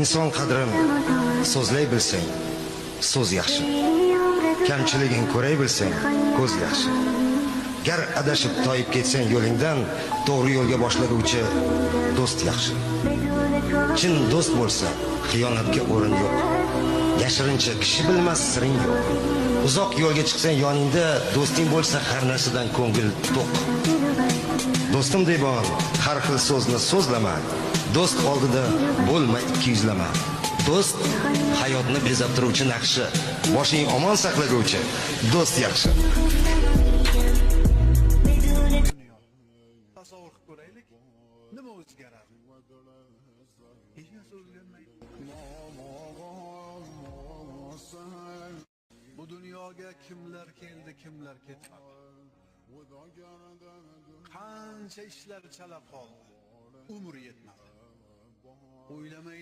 Inson qadrini so'zlay bilsang, so'z yaxshi. Kamchiligin ko'ray bilsang, ko'z yaxshi. Gar adashib toyib ketsang yo'lingdan, to'g'ri yo'lga boshlaguvchi do'st yaxshi. Chin do'st bo'lsa, xiyonatga o'rin yo'q. Yashirincha kishi bilmas siring yo'q. Uzoq yo'lga chiqsang yoningda do'sting bo'lsa, har narsadan ko'ngil to'q. Do'stim debon, har xil so'zni so'zlama. Do'st oldida bo'lma ikki yuzlama. Do'st hayotni bezab turuvchi naqshi, boshing omon saqlaguvchi do'st yaxshi. Dunyo. Tasavvur qilib ko'raylik, nima o'zgaradi? Hech narsa o'zgarmaydi. Bu dunyoga kimlar keldi, kimlar ketmadi. Qancha ishlar chala qoldi. Umr yetmadi. O'ylamay